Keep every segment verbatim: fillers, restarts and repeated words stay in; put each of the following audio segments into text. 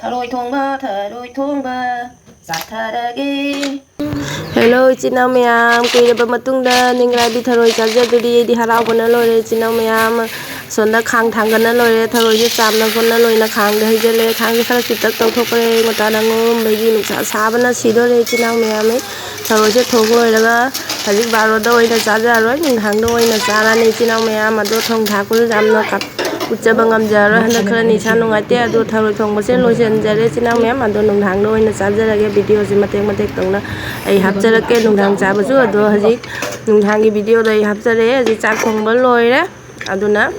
ꯊꯔꯣꯏ ꯊꯣꯡꯕ, ꯊꯔꯣꯏ ꯊꯣꯡꯕ ꯆꯥꯊꯔꯒꯦ꯫ Hello, ꯏꯆꯤꯟ ꯏꯅꯥꯎ ꯃꯌꯥꯝ, ꯀꯨꯏꯔꯕ ꯃꯇꯨꯡꯗ ꯅꯤꯡꯒ꯭ꯔꯥꯕꯤ ꯊꯔꯣꯏ ꯆꯥꯖꯗꯣꯔꯤ꯫ ꯑꯩꯗꯤ ꯍꯔꯥꯎꯕꯅ ꯂꯣꯏꯔꯦ, ꯏꯆꯤꯟ ꯏꯅꯥꯎ ꯃꯌꯥꯝ꯫ ꯁꯣꯝꯗ ꯈꯥꯡ ꯊꯥꯡꯒꯠꯅ ꯂꯣꯏꯔꯦ, ꯊꯔꯣꯏꯁꯦ ꯆꯥꯝꯅ ꯈꯣꯠꯅ ꯂꯣꯏꯅ ꯈꯥꯡꯗ ꯍꯩꯖꯤꯜꯂꯦ꯫ ꯈꯥꯡꯁꯦ ꯈꯔ ꯆꯤꯛꯇꯛ ꯇꯧꯊꯣꯛꯈ꯭ꯔꯦ, ꯉꯟꯇꯥꯅ ꯉꯧꯔꯝꯕꯒꯤ꯫ ꯅꯨꯡꯁꯥ ꯁꯥꯕꯅ ꯁꯤꯗꯣꯔꯦ, ꯏꯆꯤꯟ ꯏꯅꯥꯎ ꯃꯌꯥꯝ꯫ ꯊꯔꯣꯏꯁꯦ ꯊꯣꯡ ꯂꯣꯏꯔꯒ ꯍꯧꯖꯤꯛ ꯕꯥꯔꯣꯗ ꯑꯣꯏꯅ ꯆꯥꯖꯔꯔꯣꯏ, ꯅꯨꯡꯗꯥꯡꯗ ꯑꯣꯏꯅ ꯆꯥꯔꯅꯤ, ꯏꯆꯤꯟ ꯏꯅꯥꯎ ꯃꯌꯥꯝ꯫ ꯑꯗꯣ ꯊꯣꯡ ꯊꯥꯛꯄꯁꯨ ꯌꯥꯝꯅ ꯀ-, ꯎꯠꯆꯕ ꯉꯝꯖꯔꯔꯣꯏ, ꯍꯟꯗꯛ ꯈꯔꯅꯤ ꯏꯁꯥ ꯅꯨꯡꯉꯥꯏꯇꯦ꯫ ꯑꯗꯣ ꯊꯔꯣꯏ ꯊꯣꯡꯕꯁꯦ ꯂꯣꯏꯁꯤꯟꯖꯔꯦ, ꯏꯆꯤꯟ ꯏꯅꯥꯎ ꯃꯌꯥꯝ꯫ ꯑꯗꯣ ꯅꯨꯡꯗꯥꯡꯗ ꯑꯣꯏꯅ ꯆꯥꯖꯔꯒꯦ, ꯚꯤꯗꯤꯑꯣꯁꯦ ꯃꯇꯦꯛ ꯃꯇꯦꯛ ꯇꯧꯅ ꯑꯩ ꯍꯥꯞꯆꯔꯛꯀꯦ, ꯅꯨꯡꯗꯥꯡ ꯆꯥꯕꯁꯨ꯫ ꯑꯗꯣ ꯍꯧꯖꯤꯛ ꯅꯨꯡꯗꯥꯡꯒꯤ ꯚꯤꯗꯤꯑꯣꯗꯣ ꯑꯩ ꯍꯥꯞꯆꯔꯦ꯫ ꯍꯧꯖꯤꯛ ꯆꯥꯛ ꯊꯣꯡꯕ ꯂꯣꯏꯔꯦ꯫ ꯑꯗꯨꯅ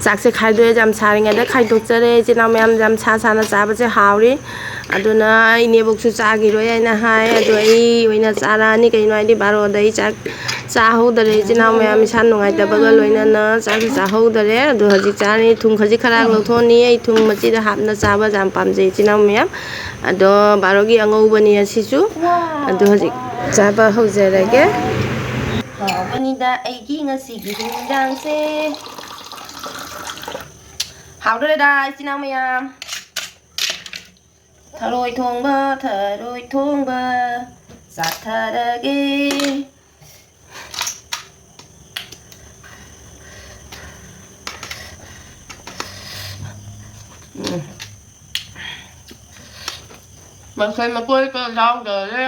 ꯆꯥꯛꯁꯦ ꯈꯥꯏꯗꯣꯛꯑꯦ, ꯌꯥꯝ ꯁꯥꯔꯤꯉꯩꯗ ꯈꯥꯏꯗꯣꯛꯆꯔꯦ꯫ ꯏꯆꯤꯟ ꯏꯅꯥꯎ ꯃꯌꯥꯝ, ꯌꯥꯝ ꯁꯥ ꯁꯥꯅ ꯆꯥꯕꯁꯦ ꯍꯥꯎꯔꯤ꯫ ꯑꯗꯨꯅ ꯏꯅꯦꯕꯣꯛꯁꯨ ꯆꯥꯈꯤꯔꯣꯏ ꯍꯥꯏꯅ ꯍꯥꯏ꯫ ꯑꯗꯣ ꯑꯩ ꯑꯣꯏꯅ ꯆꯥꯔꯛꯑꯅꯤ꯫ ꯀꯩꯅꯣ ꯍꯥꯏꯗꯤ ꯕꯥꯔꯣꯗ ꯑꯩ ꯆꯥꯛ ꯆꯥꯍꯧꯗꯔꯦ꯫ ꯏꯆꯤꯟ ꯏꯅꯥꯎ ꯃꯌꯥꯝ ꯏꯁꯥ ꯅꯨꯡꯉꯥꯏꯇꯕꯒ ꯂꯣꯏꯅꯅ ꯆꯥꯛꯁꯨ ꯆꯥꯍꯧꯗꯔꯦ꯫ ꯑꯗꯣ ꯍꯧꯖꯤꯛ ꯆꯥꯔꯅꯤ꯫ ꯊꯨꯝ ꯈꯖꯤꯛ ꯈꯔ ꯂꯧꯊꯣꯛꯑꯅꯤ꯫ ꯑꯩ ꯊꯨꯝ ꯃꯆꯤꯗ ꯍꯥꯞꯅ ꯆꯥꯕ ꯌꯥꯝ ꯄꯥꯝꯖꯩ, ꯏꯆꯤꯟ ꯏꯅꯥꯎ ꯃꯌꯥꯝ꯫ ꯑꯗꯣ ꯕꯥꯔꯣꯒꯤ ꯑꯉꯧꯕꯅꯤ ꯑꯁꯤꯁꯨ꯫ ꯑꯗꯣ ꯍꯧꯖꯤꯛ ꯆꯥꯕ ꯍꯧꯖꯔꯒꯦ꯫ ꯍꯥꯎꯕꯅꯤꯗ ꯑꯩꯒꯤ ꯉꯁꯤꯒꯤ ꯍꯤꯟꯖꯥꯡꯁꯦ꯫ ꯍꯥꯎꯗꯣꯔꯦꯗ, ꯏꯆꯤꯟ ꯏꯅꯥꯎ ꯃꯌꯥꯝ꯫ ꯊꯔꯣꯏ ꯊꯣꯡꯕ, ꯊꯔꯣꯏ ꯊꯣꯡꯕ ꯆꯥꯊꯔꯒꯦ꯫ ꯎꯝ꯫ ꯃꯊꯦꯜ ꯃꯀꯣꯏꯒ ꯌꯥꯎꯗꯔꯦ꯫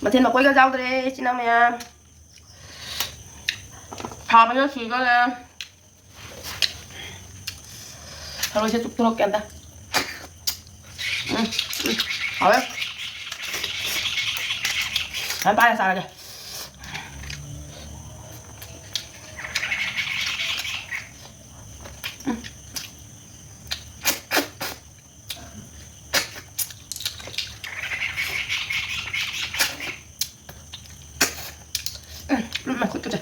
ꯃꯊꯦꯜ ꯃꯀꯣꯏꯒ ꯌꯥꯎꯗ꯭ꯔꯦ, ꯏꯆꯤꯟ ꯏꯅꯥꯎ ꯃꯌꯥꯝ꯫ ꯁꯥꯕꯅ ꯁꯤꯗꯣꯔꯦ꯫ ꯊꯔꯣꯏꯁꯦ ꯆꯨꯞꯊꯣꯔꯛꯀꯦ ꯑꯝꯇ꯫ ꯎꯝ, ꯎꯝ, ꯍꯥꯎꯋꯦ꯫ ꯁꯨꯃꯥꯏꯅ ꯄꯥꯏꯔ ꯆꯥꯔꯒꯦ꯫ ꯎꯝ꯫ ꯎꯝ, ꯃꯈꯨꯠꯇꯨꯗ꯫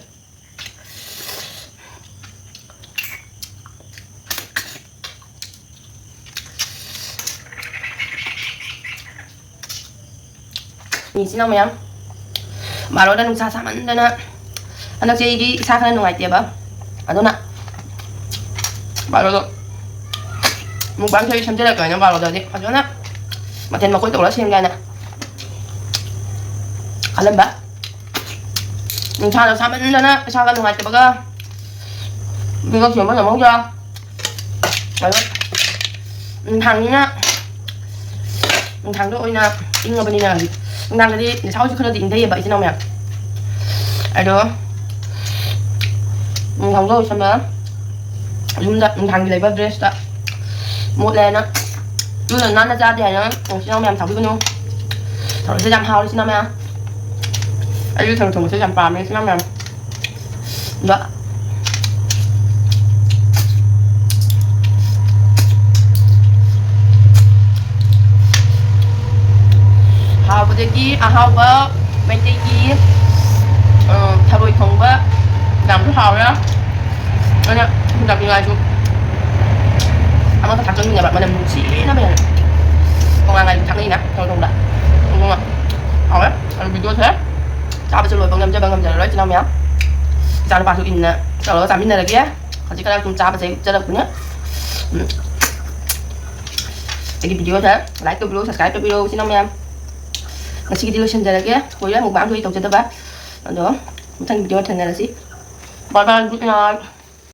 ꯏꯆꯤꯟ ꯏꯅꯥꯎ ꯃꯌꯥꯝ, ꯕꯥꯔꯣꯗ ꯅꯨꯡꯁꯥ ꯁꯥꯃꯟꯗꯅ ꯍꯟꯗꯛꯁꯦ ꯑꯩꯗꯤ ꯏꯁꯥ ꯈꯔ ꯅꯨꯡꯉꯥꯏꯇꯦꯕ, ꯑꯗꯨꯅ ꯕꯥꯔꯣꯗꯣ ꯃꯨꯛꯕꯥꯡꯁꯦ ꯑꯩ ꯁꯦꯝꯖꯔꯛꯀꯦꯅ ꯕꯥꯔꯣꯗꯗꯤ ꯐꯖꯅ ꯃꯊꯦꯜ ꯃꯈꯣꯏ ꯇꯧꯔꯒ ꯁꯦꯝꯒꯦ ꯍꯥꯏꯅ ꯈꯜꯂꯝꯕ꯫ ꯅꯨꯡꯁꯥꯗꯣ ꯁꯥꯃꯟꯗꯅ ꯏꯁꯥꯒ ꯅꯨꯡꯉꯥꯏꯇꯕꯒ ꯃꯤꯒ ꯁꯦꯝꯕ ꯉꯝꯍꯧꯗ꯭ꯔꯦ꯫ ꯑꯗꯣ ꯅꯨꯡꯗꯥꯡꯅꯤꯅ, ꯅꯨꯡꯗꯥꯡꯗ ꯑꯣꯏꯅ ꯏꯪꯉꯕꯅꯤꯅ ꯍꯧꯖꯤꯛ, ꯅꯨꯡꯗꯥꯡꯗꯗꯤ ꯅꯤꯁꯥ ꯍꯣꯏꯁꯨ ꯈꯔꯗꯤ ꯏꯪꯊꯩꯌꯦꯕ ꯏꯆꯤꯟ ꯏꯅꯥꯎ ꯃꯌꯥꯝ꯫ ꯑꯗꯣ ꯅꯨꯡꯗꯥꯡꯗ ꯑꯣꯏꯁꯟꯕ ꯌꯨꯝꯗ ꯅꯨꯡꯗꯥꯡꯒꯤ ꯂꯩꯕ ꯗ꯭ꯔꯦꯁꯇ ꯃꯣꯠꯂꯦꯅ ꯂꯨꯅ ꯅꯥꯟꯅ ꯆꯥꯗꯦ ꯍꯥꯏꯅ ꯏꯆꯤꯟ ꯏꯅꯥꯎ ꯃꯌꯥꯝ ꯁꯥꯎꯕꯤꯒꯅꯨ꯫ ꯊꯔꯣꯏꯁꯦ ꯌꯥꯝ ꯍꯥꯎꯔꯦ ꯏꯆꯤꯟ ꯏꯅꯥꯎ ꯃꯌꯥꯝ꯫ ꯑꯩꯁꯨ ꯊꯔꯣꯏ ꯊꯣꯡꯕꯁꯦ ꯌꯥꯝ ꯄꯥꯝꯃꯦ ꯏꯆꯤꯟ ꯏꯅꯥꯎ ꯃꯌꯥꯝ꯫ ꯑꯗꯣ ꯍꯥꯎꯕꯗꯒꯤ ꯑꯍꯥꯎꯕ ꯃꯩꯇꯩꯒꯤ, ꯑ, ꯊꯔꯣꯏ ꯊꯣꯡꯕ ꯌꯥꯝꯁꯨ ꯍꯥꯎꯔꯦ꯫ ꯑꯗꯨꯅ ꯍꯟꯗꯛꯅꯤꯡꯉꯥꯏꯁꯨ ꯑꯃꯈꯛ ꯊꯥꯛꯆꯟꯕꯅꯦꯕ, ꯃꯅꯝ ꯅꯨꯡꯁꯤꯅꯕ ꯍꯦꯟꯅ꯫ ꯇꯣꯉꯥꯟꯅ ꯊꯥꯛꯅꯩꯅ ꯊꯔꯣꯏ ꯊꯣꯡꯕꯗ꯫ ꯑꯗꯨꯅ ꯍꯥꯎꯔꯦ꯫ ꯑꯗꯨ ꯚꯤꯗꯤꯑꯣꯁꯦ ꯆꯥꯕꯁꯨ ꯂꯣꯏꯕ ꯉꯝꯖꯕ ꯉꯝꯖꯔꯔꯣꯏ ꯏꯆꯤꯟ ꯏꯅꯥꯎ ꯃꯌꯥꯝ꯫ ꯏꯆꯥꯅꯨꯄꯥꯁꯨ ꯏꯟꯅ ꯇꯧꯔꯒ ꯆꯥꯃꯤꯟꯅꯔꯒꯦ꯫ ꯍꯧꯖꯤꯛ ꯈꯔ ꯁꯨꯝ ꯆꯥꯕꯁꯦ ꯆꯠꯂꯛꯄꯅꯦ꯫ ꯎꯝ꯫ ꯑꯩꯒꯤ ꯚꯤꯗꯤꯑꯣꯁꯦ like ꯇꯧꯕꯤꯔꯣ, subscribe ꯇꯧꯕꯤꯔꯣ ꯏꯆꯤꯟ ꯏꯅꯥꯎ ꯃꯌꯥꯝ꯫ ꯉꯁꯤꯒꯤꯗꯤ ꯂꯣꯏꯁꯤꯟꯖꯔꯒꯦ꯫ ꯀꯨꯏꯔꯦ ꯃꯨꯛꯕꯥꯡꯁꯨ ꯑꯩ ꯇꯧꯖꯗꯕ꯫ ꯑꯗꯣ ꯃꯊꯪ ꯚꯤꯗꯤꯑꯣ ꯊꯦꯡꯅꯔꯁꯤ꯫ Bye bye, good night꯫